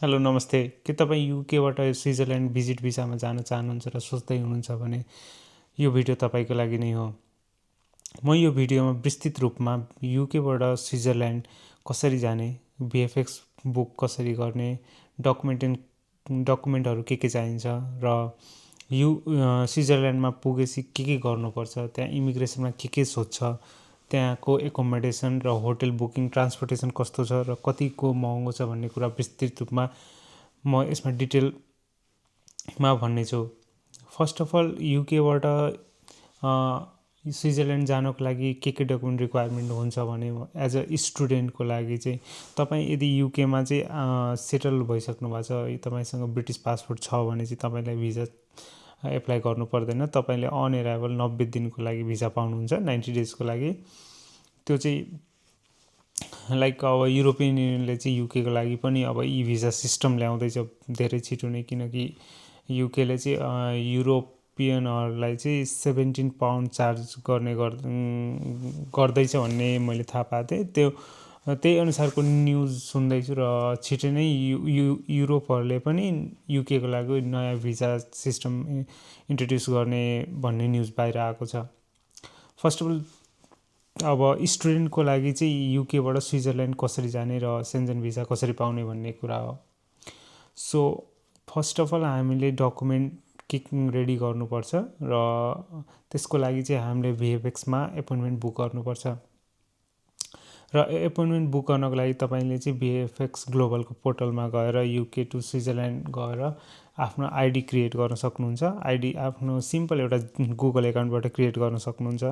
Hello नमस्ते। के तपाईँ युकेबाट स्विजरल्यान्ड भिजिट भिसामा जान चाहनुहुन्छ र सोच्दै हुनुहुन्छ भने यो भिडियो तपाईँको लागि नै हो। म यो भिडियोमा विस्तृत रूपमा युकेबाट स्विजरल्यान्ड कसरी जाने, भिएफएक्स बुक कसरी गर्ने, डकुमेन्टहरू के चाहिन्छ र स्विजरल्यान्डमा पुगेपछि के गर्नुपर्छ, त्यहाँ इमिग्रेसनमा के सोध्छ, त्यहाँको एकोमोडेसन र होटल बुकिङ, ट्रान्सपोर्टेसन कस्तो छ र कतिको महँगो छ भन्ने कुरा विस्तृत रूपमा म यसमा डिटेलमा भन्नेछु। फर्स्ट अफ अल युकेबाट स्विजरल्यान्ड जानको लागि के डकुमेन्ट रिक्वायरमेन्ट हुन्छ भने एज अ स्टुडेन्टको लागि चाहिँ तपाईँ यदि युकेमा चाहिँ सेटल भइसक्नु भएको छ, तपाईँसँग ब्रिटिस पासपोर्ट छ भने चाहिँ तपाईँलाई भिजा एप्लाई गर्नु पर्दैन। तपाईँले अन एराइभल 90 दिनको लागि भिजा पाउनुहुन्छ, 90 डेजको लागि। त्यो चाहिँ लाइक अब युरोपियन युनियनले चाहिँ युकेको लागि पनि अब ई भिजा सिस्टम ल्याउँदैछ धेरै छिटो नै, किनकि युकेले चाहिँ युरोपियनहरूलाई चाहिँ 17 पाउन्ड चार्ज गर्दैछ भन्ने मैले थाहा पाएको थिएँ। त्यही अनुसारको न्युज सुन्दैछु र छिटै नै युरोपहरूले पनि युकेको लागि नयाँ भिजा सिस्टम इन्ट्रोड्युस गर्ने भन्ने न्युज बाहिर आएको छ। फर्स्ट अफ अल अब स्टुडेन्टको लागि चाहिँ युकेबाट स्विजरल्यान्ड कसरी जाने र सेन्जन भिसा कसरी पाउने भन्ने कुरा हो। सो फर्स्ट अफ अल हामीले डकुमेन्ट रेडी गर्नुपर्छ र त्यसको लागि चाहिँ हामीले भिएफएक्समा एपोइन्टमेन्ट बुक गर्नुपर्छ। र एपोइन्टमेन्ट बुक गर्नको लागि तपाईँले चाहिँ भिएफएक्स ग्लोबलको पोर्टलमा गएर युके टु स्विजरल्यान्ड गएर आफ्नो आइडी क्रिएट गर्न सक्नुहुन्छ। आइडी आफ्नो सिम्पल एउटा गुगल एकाउन्टबाट क्रिएट गर्न सक्नुहुन्छ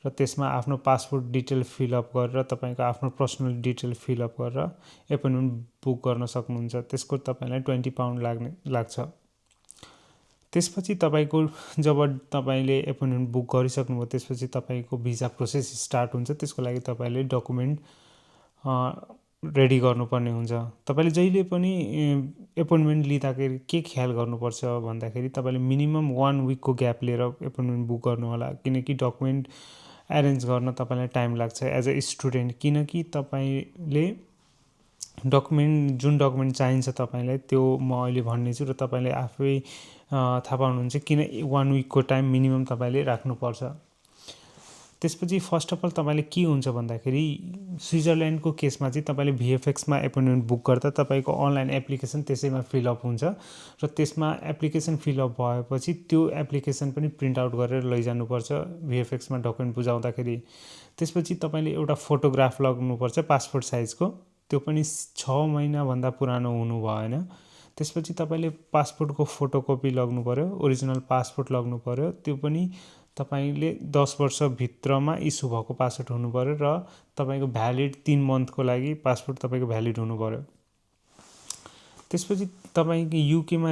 र त्यसमा आफ्नो पासपोर्ट डिटेल फिलअप गरेर तपाईँको आफ्नो पर्सनल डिटेल फिलअप गरेर एपोइन्टमेन्ट बुक गर्न सक्नुहुन्छ। त्यसको तपाईँलाई 20 पाउन्ड लाग्छ। त्यसपछि तपाईँको जब तपाईँले एपोइन्टमेन्ट बुक गरिसक्नुभयो त्यसपछि तपाईँको भिजा प्रोसेस स्टार्ट हुन्छ। त्यसको लागि तपाईँले डकुमेन्ट रेडी गर्नुपर्ने हुन्छ। तपाईँले जहिले पनि एपोइन्टमेन्ट लिँदाखेरि के ख्याल गर्नुपर्छ भन्दाखेरि तपाईँले मिनिमम 1 विकको ग्याप लिएर एपोइन्टमेन्ट बुक गर्नु होला, किनकि डकुमेन्ट एरेन्ज गर्न तपाईँलाई टाइम लाग्छ एज अ स्टुडेन्ट। किनकि तपाईँले जुन डकुमेन्ट चाहिन्छ तपाईँलाई त्यो म अहिले भन्नेछु र तपाईँले आफै थाहा पाउनुहुन्छ किन 1 विकको टाइम मिनिमम तपाईँले राख्नुपर्छ। त्यसपछि फर्स्ट अफ अल तपाईँले के हुन्छ भन्दाखेरि स्विजरल्यान्डको केसमा चाहिँ तपाईँले भिएफएक्समा एपोइन्टमेन्ट बुक गर्दा तपाईँको अनलाइन एप्लिकेसन त्यसैमा फिलअप हुन्छ र त्यसमा एप्लिकेसन फिलअप भएपछि त्यो एप्लिकेसन पनि प्रिन्ट आउट गरेर लैजानुपर्छ भिएफएक्समा डकुमेन्ट बुझाउँदाखेरि। त्यसपछि तपाईँले एउटा फोटोग्राफ लाग्नुपर्छ पासपोर्ट साइजको, त्यो पनि 6 महिनाभन्दा पुरानो हुनु भएन। त्यसपछि तपाईँले पासपोर्टको फोटोकपी लाग्नु पर्यो, ओरिजिनल पासपोर्ट लाग्नु पर्यो, त्यो पनि तपाईँले 10 वर्षभित्रमा इस्यु भएको पासपोर्ट हुनु पर्यो र तपाईँको भ्यालिड 3 मन्थको लागि पासपोर्ट तपाईँको भ्यालिड हुनु पर्यो। त्यसपछि तपाईँको युकेमा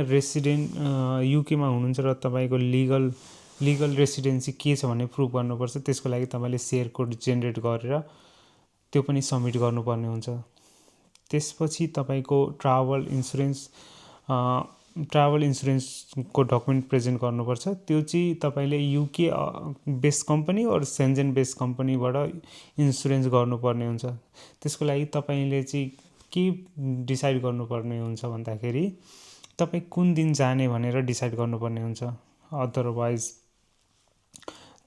हुनुहुन्छ र तपाईँको लिगल रेसिडेन्सी के छ भन्ने प्रुभ गर्नुपर्छ। त्यसको लागि तपाईँले सेयर कोड जेनेरेट गरेर त्यो पनि सबमिट गर्नुपर्ने हुन्छ। त्यसपछि तपाईँको ट्राभल इन्सुरेन्सको डकुमेन्ट प्रेजेन्ट गर्नुपर्छ। त्यो चाहिँ तपाईँले युके बेस कम्पनी और सेन्जन बेस कम्पनीबाट इन्सुरेन्स गर्नुपर्ने हुन्छ। त्यसको लागि तपाईँले चाहिँ के डिसाइड गर्नुपर्ने हुन्छ भन्दाखेरि तपाईँ कुन दिन जाने भनेर डिसाइड गर्नुपर्ने हुन्छ। अदरवाइज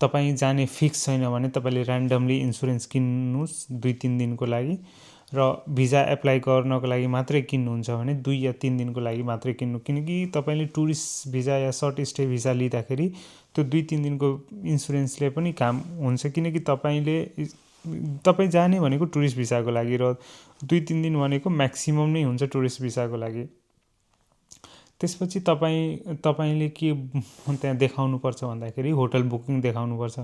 तपाईँ जाने फिक्स छैन भने तपाईँले ऱ्यान्डमली इन्सुरेन्स किन्नुहोस् 2-3 दिनको लागि, र भिजा एप्लाई गर्नको लागि मात्रै किन्नुहुन्छ भने 2 या 3 दिनको लागि मात्रै किन्नु, किनकि तपाईँले टुरिस्ट भिजा या सर्ट स्टे भिजा लिँदाखेरि त्यो 2-3 दिनको इन्सुरेन्सले पनि काम हुन्छ, किनकि तपाईँ जाने भनेको टुरिस्ट भिजाको लागि र 2-3 दिन भनेको म्याक्सिमम नै हुन्छ टुरिस्ट भिजाको लागि। त्यसपछि तपाईँले के त्यहाँ देखाउनुपर्छ भन्दाखेरि होटल बुकिङ देखाउनुपर्छ।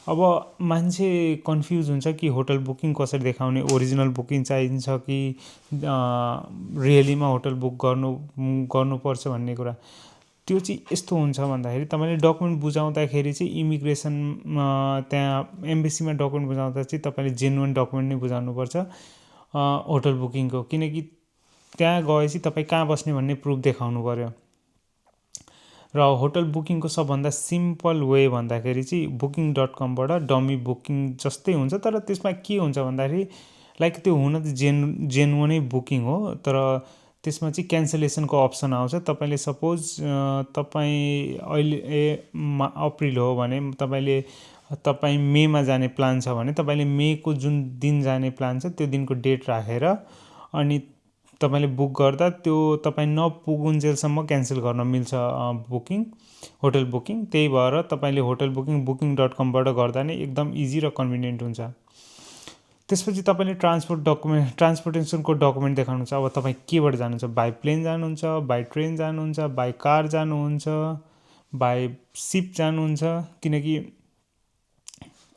अब मान्छे कन्फ्युज हुन्छ कि होटल बुकिङ कसरी देखाउने, ओरिजिनल बुकिङ चाहिन्छ कि रियलीमा होटल बुक गर्नुपर्छ भन्ने कुरा। त्यो चाहिँ यस्तो हुन्छ भन्दाखेरि तपाईँले डकुमेन्ट बुझाउँदाखेरि चाहिँ इमिग्रेसनमा त्यहाँ एम्बेसीमा डकुमेन्ट बुझाउँदा चाहिँ तपाईँले जेन्युन डकुमेन्ट नै बुझाउनुपर्छ होटल बुकिङको, किनकि त्यहाँ गएपछि तपाईँ कहाँ बस्ने भन्ने प्रुफ देखाउनु पर्यो। र होटल बुकिङको सबभन्दा सिम्पल वे भन्दाखेरि चाहिँ booking.com-बाट डमी बुकिङ जस्तै हुन्छ, तर त्यसमा के हुन्छ भन्दाखेरि लाइक त्यो हुन त जेन्युनै बुकिङ हो, तर त्यसमा चाहिँ क्यान्सलेसनको अप्सन आउँछ। तपाईँले सपोज तपाईँ अहिले अप्रिल हो भने तपाईँ मेमा जाने प्लान छ भने तपाईँले मेको जुन दिन जाने प्लान छ त्यो दिनको डेट राखेर अनि तपाईँले बुक गर्दा त्यो तपाईँ नपुगुन्जेलसम्म क्यान्सल गर्न मिल्छ होटल बुकिङ। त्यही भएर तपाईँले होटल बुकिङ booking.com बाट गर्दा नै एकदम इजी र कन्भिनियन्ट हुन्छ। त्यसपछि तपाईँले ट्रान्सपोर्टेसनको डकुमेन्ट देखाउनुहुन्छ। अब तपाईँ केबाट जानुहुन्छ, बाई प्लेन जानुहुन्छ, बाई ट्रेन जानुहुन्छ, बाई कार जानुहुन्छ, बाई सिप जानुहुन्छ, किनकि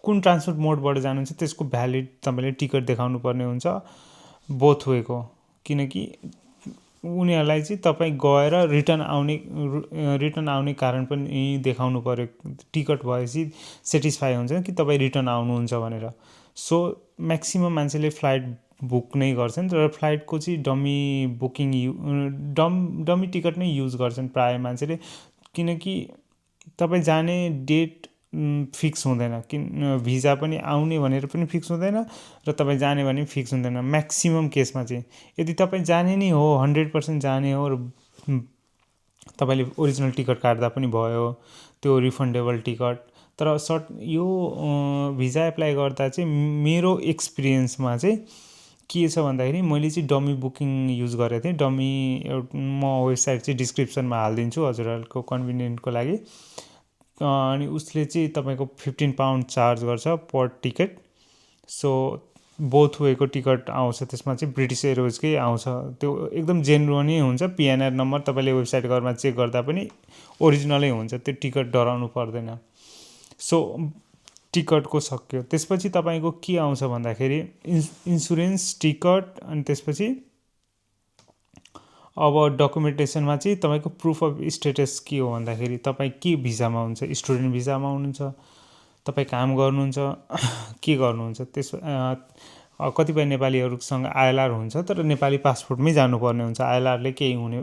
कुन ट्रान्सपोर्ट मोडबाट जानुहुन्छ त्यसको भ्यालिड तपाईँले टिकट देखाउनु पर्ने हुन्छ बोथ वेको, किनकि उनीहरूलाई चाहिँ तपाईँ गएर रिटर्न आउने कारण पनि देखाउनु पर्यो। टिकट भएपछि सेटिस्फाई हुन्छ कि तपाईँ रिटर्न आउनुहुन्छ भनेर। सो म्याक्सिमम मान्छेले फ्लाइट बुक नै गर्छन्, तर फ्लाइटको चाहिँ डमी टिकट नै युज गर्छन् प्राय मान्छेले, किनकि तपाईँ जाने डेट फिक्स हुँदैन, भिजा पनि आउने भनेर पनि फिक्स हुँदैन र तपाईँ जाने भने फिक्स हुँदैन म्याक्सिमम केसमा चाहिँ। यदि तपाईँ जाने नै हो 100% जाने हो र तपाईँले ओरिजिनल टिकट काट्दा पनि भयो, त्यो रिफन्डेबल टिकट। तर यो भिजा एप्लाई गर्दा चाहिँ मेरो एक्सपिरियन्समा चाहिँ के छ भन्दाखेरि मैले चाहिँ डमी बुकिङ युज गरेको थिएँ। म वेबसाइट चाहिँ डिस्क्रिप्सनमा हालिदिन्छु हजुरहरूको कन्भिनियन्टको लागि। अनि उसले चाहिँ तपाईँको 15 पाउन्ड चार्ज गर्छ पर टिकट। सो बोथ वेको टिकट आउँछ, त्यसमा चाहिँ ब्रिटिस एयरवेजकै आउँछ। त्यो एकदम जेन्युनै हुन्छ। पिएनआर नम्बर तपाईँले वेबसाइट घरमा चेक गर्दा पनि ओरिजिनलै हुन्छ, त्यो टिकट डराउनु पर्दैन। सो टिकटको सक्यो। त्यसपछि तपाईँको के आउँछ भन्दाखेरि इन्सुरेन्स, टिकट, अनि त्यसपछि अब डकुमेन्टेसनमा चाहिँ तपाईँको प्रुफ अफ स्टेटस के हो भन्दाखेरि तपाईँ के भिजामा हुन्छ, स्टुडेन्ट भिजामा हुनुहुन्छ, तपाईँ काम गर्नुहुन्छ, के गर्नुहुन्छ। कतिपय नेपालीहरूसँग आइएलआर हुन्छ, तर नेपाली पासपोर्टमै जानुपर्ने हुन्छ। आइएलआरले केही हुने,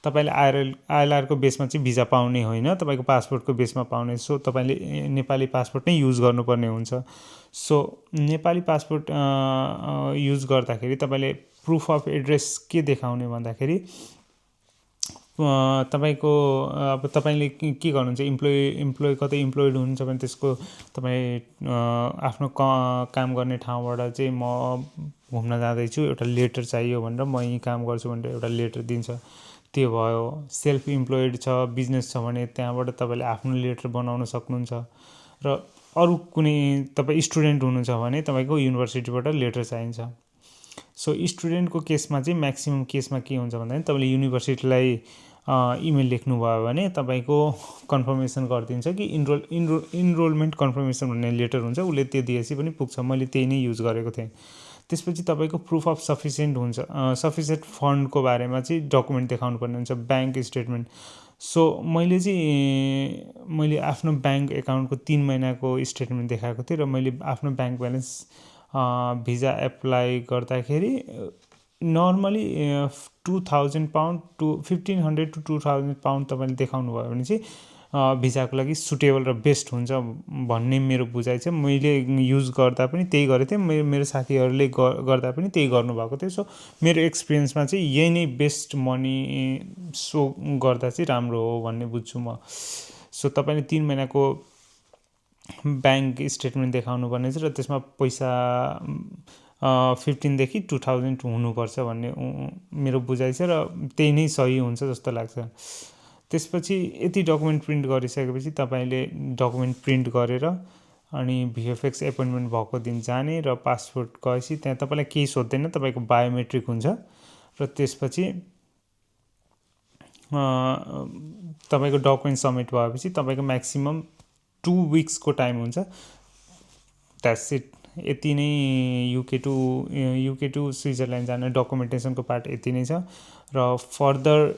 तपाईँले आइएलआरको बेसमा चाहिँ भिजा पाउने होइन, तपाईँको पासपोर्टको बेसमा पाउने। सो तपाईँले नेपाली पासपोर्ट नै युज गर्नुपर्ने हुन्छ। सो नेपाली पासपोर्ट युज गर्दाखेरि तपाईँले प्रुफ अफ एड्रेस के देखाउने भन्दाखेरि तपाईँको अब तपाईँले के गर्नुहुन्छ, इम्प्लोइ कतै इम्प्लोइड हुनुहुन्छ भने त्यसको तपाईँ आफ्नो काम गर्ने ठाउँबाट चाहिँ म घुम्न जाँदैछु, एउटा लेटर चाहियो भनेर, म यहीँ काम गर्छु भनेर एउटा लेटर दिन्छ, त्यो भयो। सेल्फ इम्प्लोइड छ, बिजनेस छ भने त्यहाँबाट तपाईँले आफ्नो लेटर बनाउन सक्नुहुन्छ। र अरू कुनै तपाईँ स्टुडेन्ट हुनुहुन्छ भने तपाईँको युनिभर्सिटीबाट लेटर चाहिन्छ। सो स्टुडेन्टको केसमा चाहिँ म्याक्सिमम केसमा के हुन्छ भन्दाखेरि तपाईँले युनिभर्सिटीलाई इमेल लेख्नुभयो भने तपाईँको कन्फर्मेसन गरिदिन्छ कि इनरोलमेन्ट कन्फर्मेसन भन्ने लेटर हुन्छ, उसले त्यो दिएपछि पनि पुग्छ। मैले त्यही नै युज गरेको थिएँ। त्यसपछि तपाईँको प्रुफ अफ सफिसियन्ट फन्डको बारेमा चाहिँ डकुमेन्ट देखाउनु पर्ने हुन्छ, ब्याङ्क स्टेटमेन्ट। सो मैले आफ्नो ब्याङ्क एकाउन्टको 3 महिनाको स्टेटमेन्ट देखाएको थिएँ र मैले आफ्नो ब्याङ्क ब्यालेन्स भिजा एप्लाई गर्दाखेरि normally 2000 pound to 1500 to 2000 pound तपाईँले देखाउनु भयो भने चाहिँ भिजाको लागि सुटेबल र बेस्ट हुन्छ भन्ने मेरो बुझाइ छ। मैले युज गर्दा पनि त्यही गरेको थिएँ, मेरो साथीहरूले गर्दा पनि त्यही गर्नुभएको थियो। सो मेरो एक्सपिरियन्समा चाहिँ यही नै बेस्ट मनी सो गर्दा चाहिँ राम्रो हो भन्ने बुझ्छु म। सो तपाईँले 3 महिनाको ब्याङ्क स्टेटमेन्ट देखाउनु पर्ने छ र त्यसमा पैसा 15 देखि 2000 हुनुपर्छ भन्ने मेरो बुझाइ छ र त्यही नै सही हुन्छ जस्तो लाग्छ। त्यसपछि यति डकुमेन्ट प्रिन्ट गरिसकेपछि तपाईँले डकुमेन्ट प्रिन्ट गरेर अनि भिएफएक्स एपोइन्टमेन्ट भएको दिन जाने र पासपोर्ट गएपछि त्यहाँ तपाईँलाई केही सोध्दैन, तपाईँको बायोमेट्रिक हुन्छ र त्यसपछि तपाईँको डकुमेन्ट सबमिट भएपछि तपाईँको म्याक्सिमम 2 विक्सको टाइम हुन्छ। That's it. यति नै युके टु स्विजरल्यान्ड जाने डकुमेन्टेसनको पार्ट यति नै छ। र फर्दर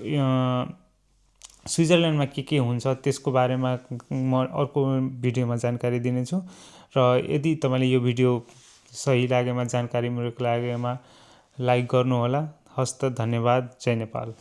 स्विजरल्यान्डमा के हुन्छ त्यसको बारेमा म अर्को भिडियोमा जानकारी दिनेछु। र यदि तपाईँले यो भिडियो सही लागेमा, जानकारी मिलेको लागेमा लाइक गर्नुहोला। हस्त, धन्यवाद। जय नेपाल।